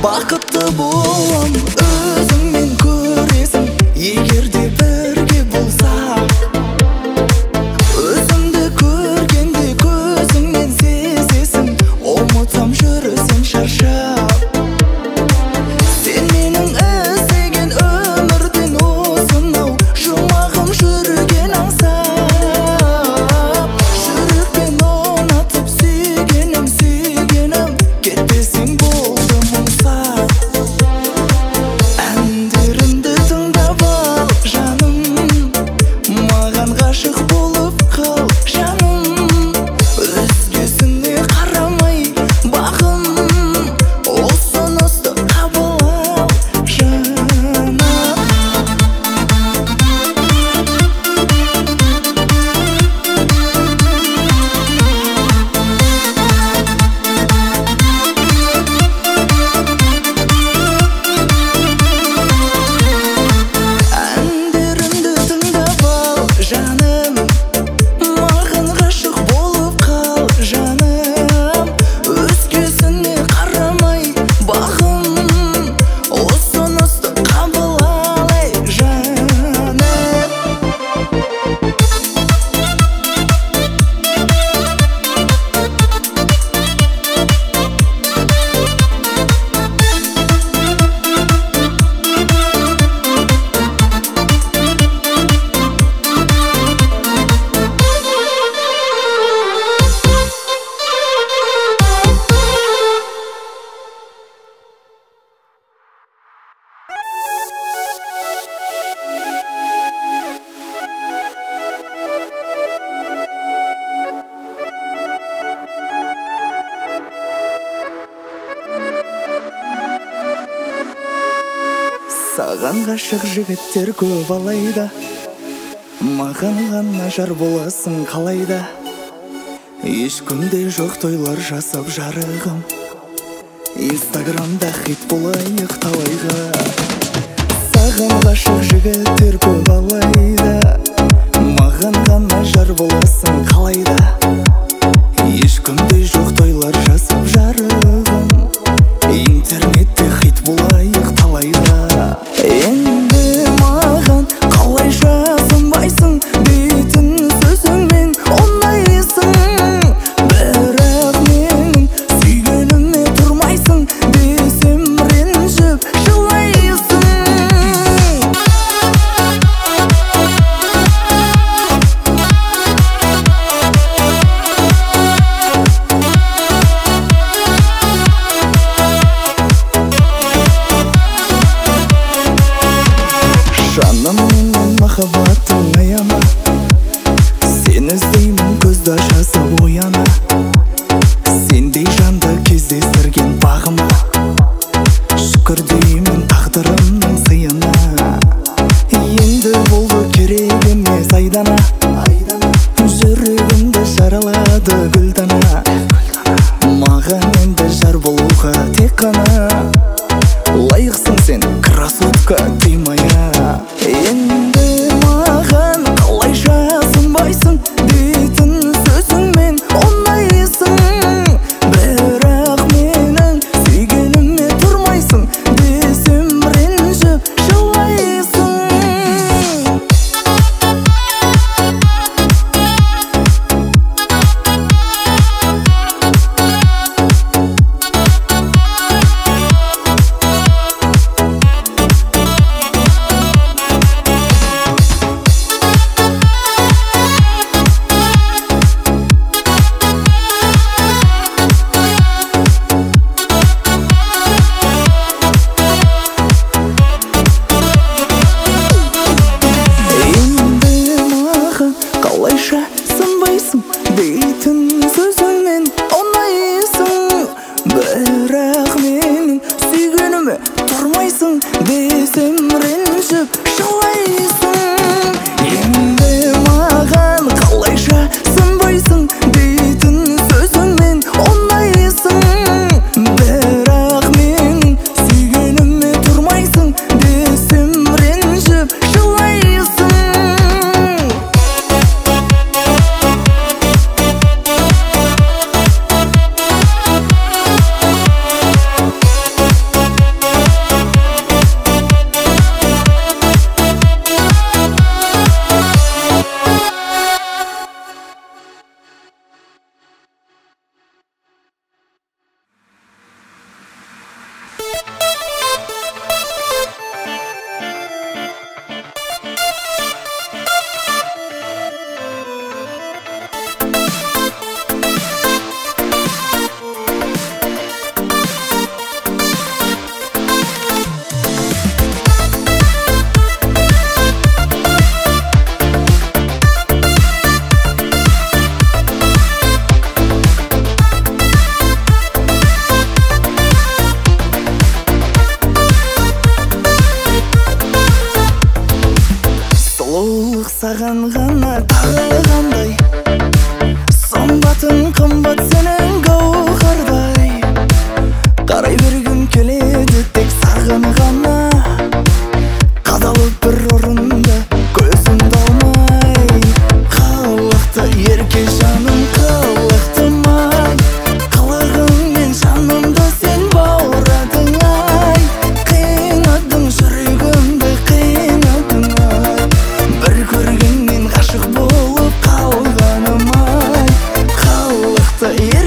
Бақытты болам, өзіңмен көресің, егер де бірге болсақ. Өзімді көргенде көзіңнен сезесің, ұмытсам жүрсем шаршап. Сен менің іздеген өмірден осынау жұмағым жүрген аңсап. Жүрекпен ұнатып сүйгенім, сүйгенім, кетпесең болды мұңсап. Әндерімді тыңдап ал, жаным, маған ғашық болып қал, жаным. Өзгесіне қарамай бағым, ұсынысты қабыл ал, жаным. Әндерімді тыңдап ал, жаным, маған ғашық болып қал, жаным. Өзгесіне қарамай бағым, ұсынысты қабыл ал, ей, жаным. Саған ғашық жігіттер көп алайда, маған ғана жар боласың қалайда. Ешкімде жоқ тойлар жасап жарығым, Инстаграмда хит болайық талайға. Саған ғашық жігіттер көп алайда, маған ғана жар боласың қалайда. Ешкімде жоқ тойлар жасап жарығым, интернетте хит болайық талайға. Енді маған қалай жасынбайсың, дейтін сөзіңмен ұнайсың. Бірақ менің сүйгеніме тұрмайсың, десем ренжіп жылайсың.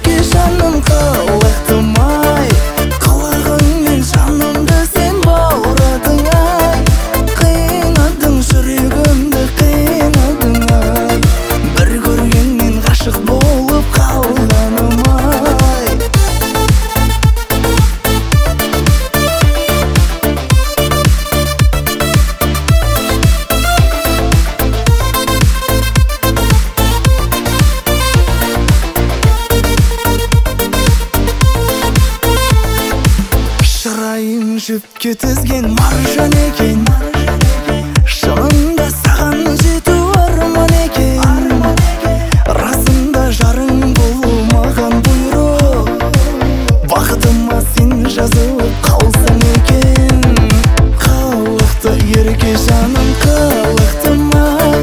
ерке жаным қылықтым ай, қылығыңмен жанымды сен баурадың ай, қинадың жүрегімді қинадың ай, бір көргеннен ғашық болып қалғаным ай. Шырайың жіпке тізген маржан екен, шынында саған жету арман екен, расында жарың болу маған бұйрық, бақытыма сен жазылып қалсаң екен. Қылықты ерке жаным қылықтым ай,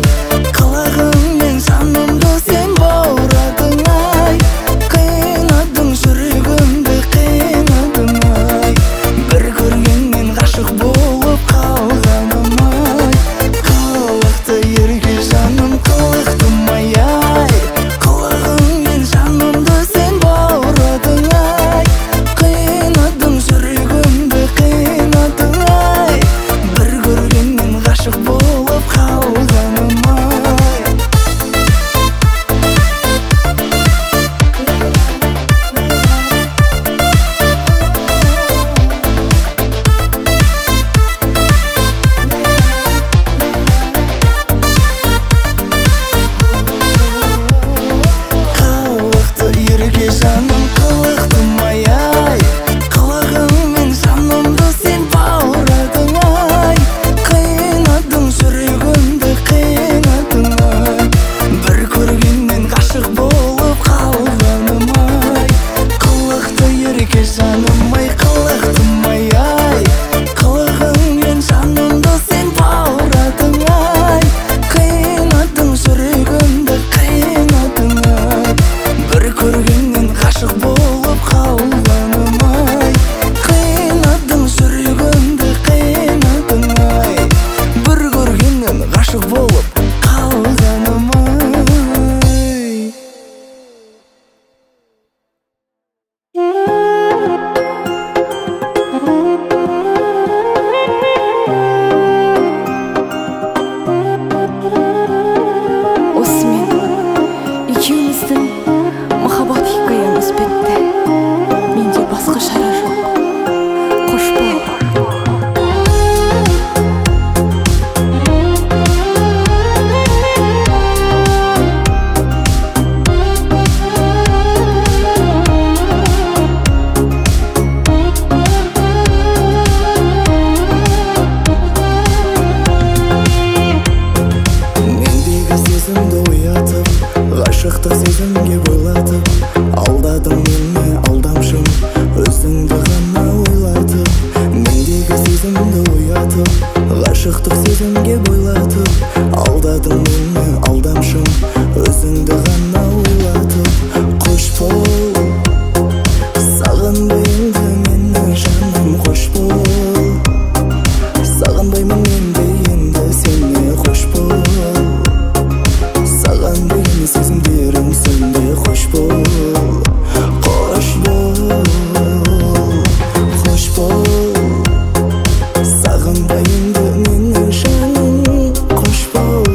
қылығыңмен жанымды сен баурадың ай, қинадың жүрегімді қинадың ай, бір көргеннен ғашық болып қалғаным ай. Қылықты ерке жаным қылықтым ай ай, қылығыңмен жанымды сен баурадың ай, қинадың жүрегімді қинадың ай, бір көргеннен ғашық болып қалғаным ай. Қылықты ерке жаным қылықтым ай ай, қылығыңмен жанымды сен баурадың ай, қинадың жүрегімді қинадың ай, бір көргеннен ғашық болып қалғаным ай. Қылықты ерке жаным ай қылықтым ай ай, қылығыңмен жанымды сен баурадың ай, қинадың жүрегімді қинадың ай, бір көргеннен ғашық болып қалғаным ай, қинадың жүрегімді қинадың ай, бір көргеннен ғашық болып қалғаным ай. Осымен екеуміздің махаббат хикаямыз бітті. Менде басқа шара жоқ. Қош бол. Мендегі сезімді оятып, ғашықтық сезімге бойлатып, алдадың мені алдамшым, өзіңді ғана ойлатып. Мендегі сезімді оятып, ғашықтық сезімге бойлатып, алдадың мені алдамшым, өзіңді ғана ойлатып. Қош бол, сағынба енді мені жаным, қош бол, сағынбаймын мен де енді сені, қош бол, саған деген сезімдерім сөнді, қош бол, қош бол, қош бол, сағынба енді мені жаным, қош бол,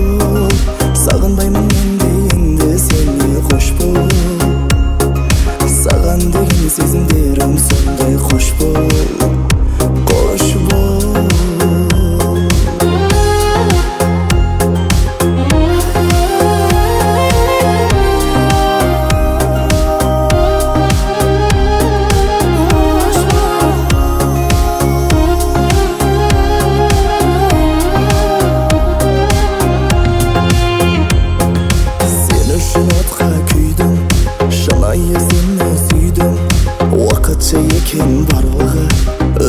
сағынбаймын мен де енді сені, қош бол, саған деген сезімдерім сөнді, қош бол, қош бол. Сен үшін отқа күйдім, шынайы сені сүйдім, уақытша екен барлығы,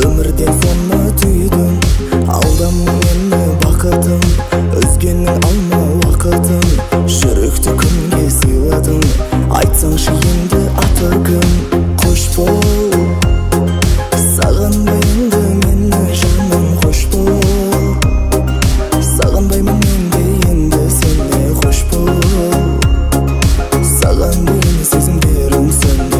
өмірден соны түйдім. Алдама мені бақытым, өзгенің алма уақытын, жүректі кімге сыйладың, айтсаңшы енді аты кім? Қош бол, сағынба енді мені жаным, қош бол, сағынбаймын мен де енді сені, қош бол, саған деген сезімдерім сөнді.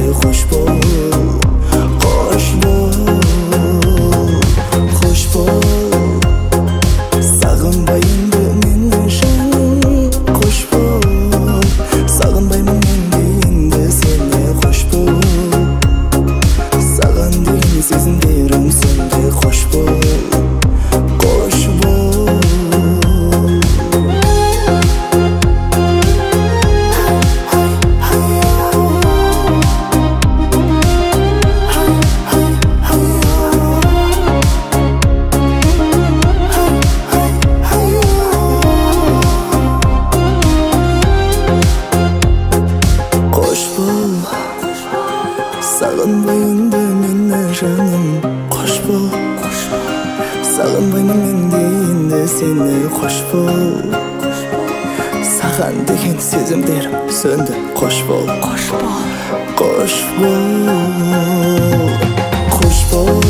Сағынба енді мені жаным, қош бол. Сағынбаймын мен де енді сені, қош бол. Саған деген сезімдерім сөнді, қош бол. Қош бол. Қош бол. Қош бол.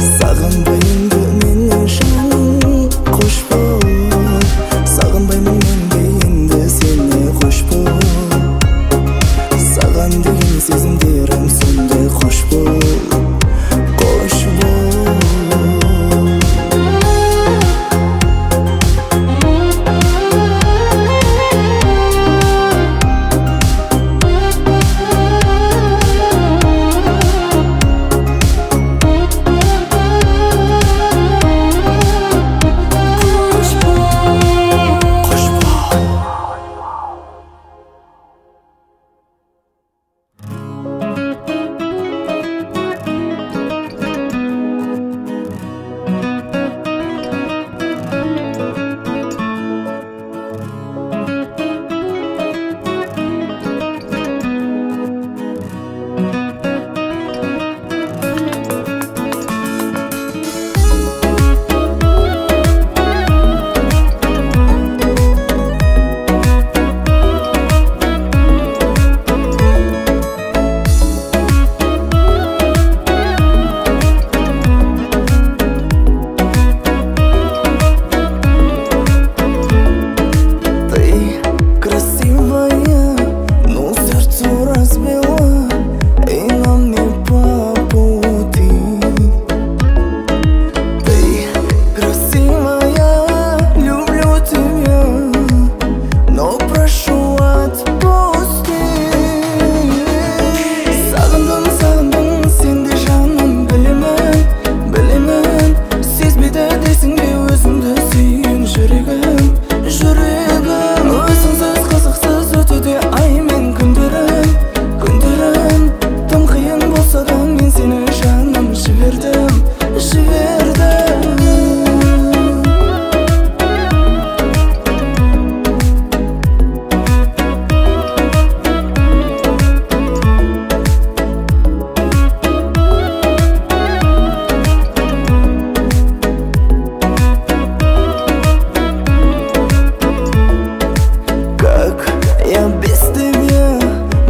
Сағынба енді мені жаным, қош бол. Сағынбаймын мен де енді сені, қош бол. Саған деген сезімдерім сөнді, қош бол. Қош бол. Қош бол. Қош бол. Ты красивая, но сердце разбила, и нам не по пути. Ты красивая, люблю тебя, но прошу, отпусти. Сағындым, сағындым сенде жаным, білемін, білемін. Сезбейді дейсің бе өзіңді сүйген жүрегім, жүрегім. Өзіңсіз қызықсыз өтуде ай мен күндерім, күндерім. Тым қиын болса да мен сені жаным жібердім, жібердім. Как я без тебя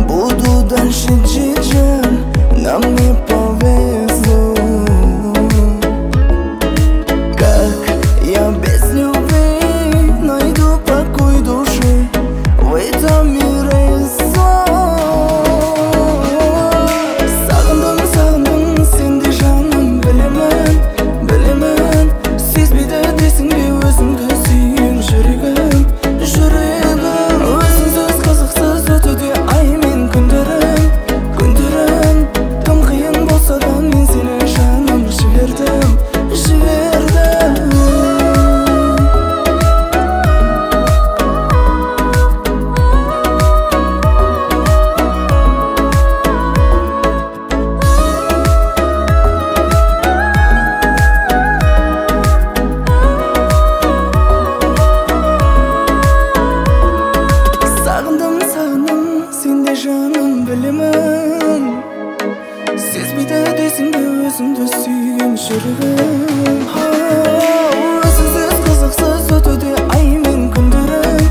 буду дальше жить, жан, нам не повезло. Как я без любви найду покой души в этом мире зло. Сағындым, сағындым сенде жаным, білемін, білемін. Сезбейді дейсің бе өзіңді сүйген жүрегім, жүрегім. Өзіңсіз қызықсыз өтуде ай мен күндерім, күндерім. Тым қиын болса да мен сені жаным жібердім, жібердім. Сағындым, сағындым сенде жаным, білемін. Сезбейді дейсің бе өзіңді сүйген жүрегім. Өзіңсіз қызықсыз өтуде ай мен күндерім,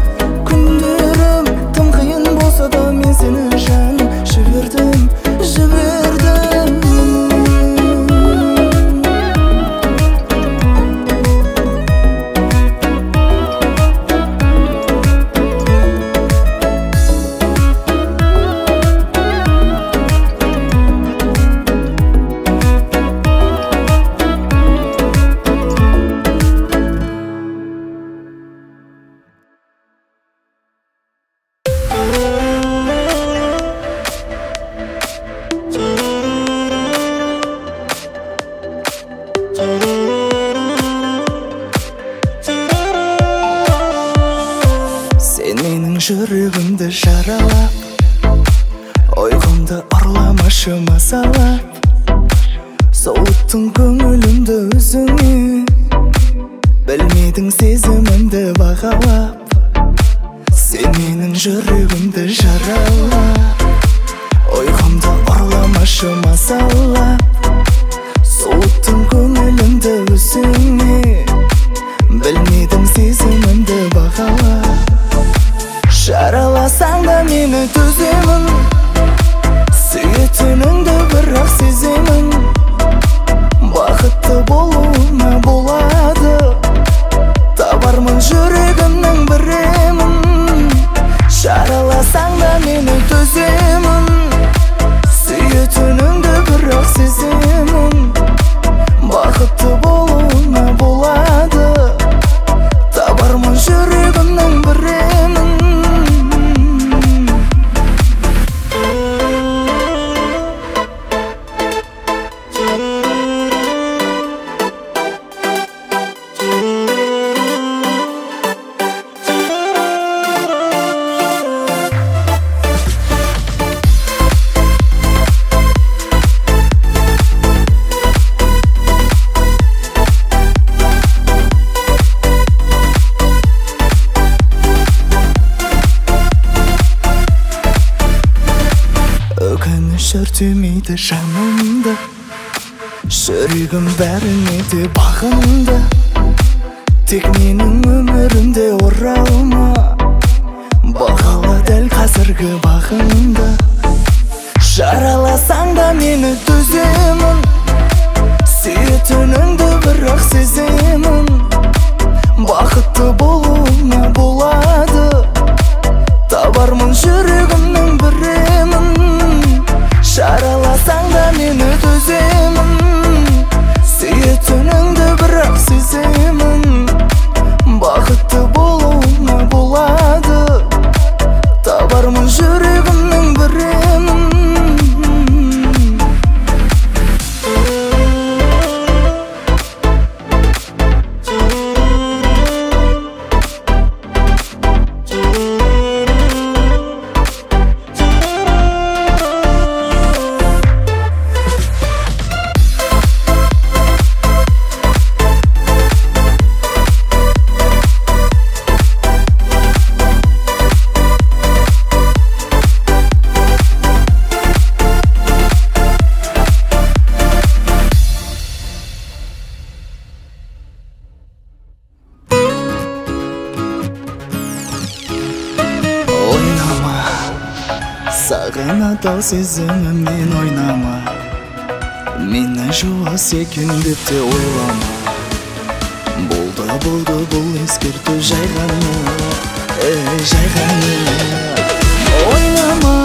күндерім. Тым қиын болса да мен сені жаным жібердім, жібердім. Сен менің жүрегімді жаралап, ұйқымды ұрламашы мазалап. Суыттың көңілімді өзіңе, білмедің сезімімді бағалап. Сен менің жүрегімді жаралап, ұйқымды Мазалап, суыттың көңілімді өзіңе. Білмедім сезімімді бағалап. Жараласаң да мені төземін, сүйетініңді бірақ сеземін. Бақытты болуыма болады, табармын жүрегімнің бір емін. Жараласаң да мені төземін, сүйетініңді бірақ сеземін. Бақытты болуыма болады, табармын жүрегімнің бір емін. Өкініш өртемейді жанымды, жүрегім бәріне де бағынды. Тек менің өмірімде оралма, бағала дәл қазіргі бағыңды. Жараласаң да мені төземін, сүйетініңді бірақ сеземін. Бақытты болуыма болады, табармын жүрегімнің бір емін. Жараласаң да мені төземін, сүйетініңді бірақ сеземін. Бақытты болуыма болады, табармын жүрегімнің бір емін. Саған адал сезіміммен ойнама, мені жуас екен деп те ойлама. Болды, болды, бұл ескерту жай ғана, жай ғана. Ойнама,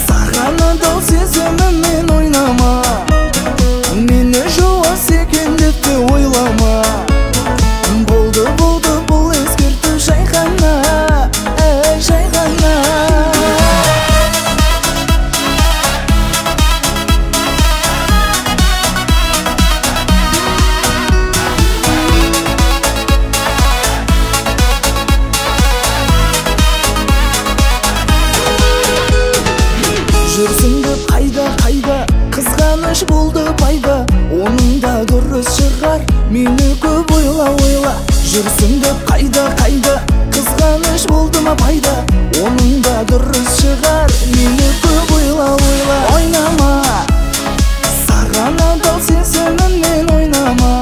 саған адал сезіміммен ойнама, мені жуас екен деп те ойлама. Болды, болды, бұл ескерту жай ғана, жай ғана. Жүрсің деп қайда-қайда, қызғаныш болды пайда. Оның да дұрыс шығар, мені көп ойла-ойла. Жүрсің деп қайда-қайда, қызғаныш болды ма пайда. Оның да дұрыс шығар, мені көп ойла-ойла. Ойнама, саған адал сезіміммен ойнама,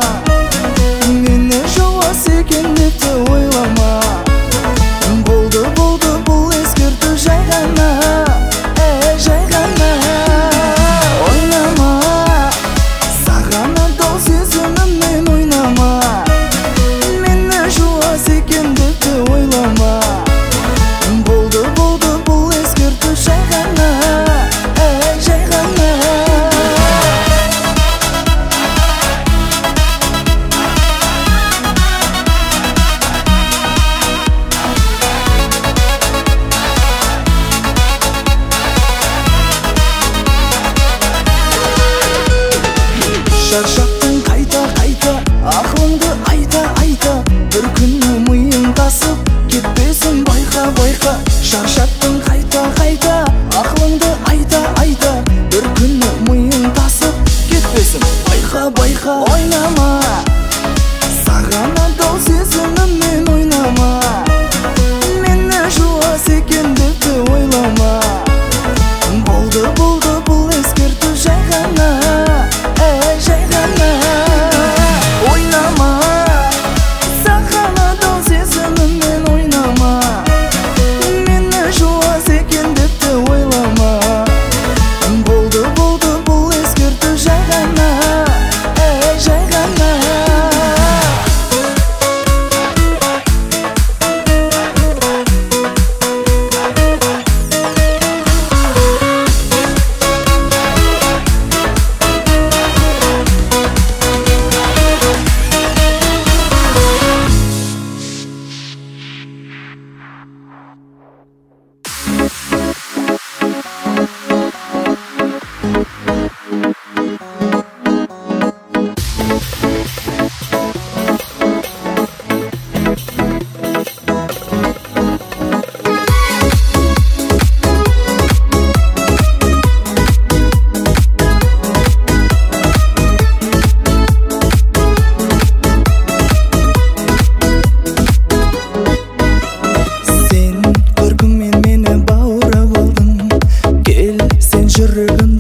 мені жуас екен деп те ойлама. Болды, болды, бұл ескерту жай ғана, жай ғана. Ойнама, саған адал сезіміммен ойнама, мені жуас екен деп те ойлама. Болды, болды, бұл ескерту жай ғана, жай ғана. Шаршаттың қайта-қайта, ақылыңды айта-айта. Бір күні миың тасып кетпесін байқа-байқа. Шаршаттың қайта-қайта, ақылыңды айта-айта. Бір күні миың тасып кетпесін байқа-байқа. Ойнама, саған адал сезіміммен ойнама, мені жуас екен деп те ойлама. Болды, болды, бұл ескерту. Жүрегім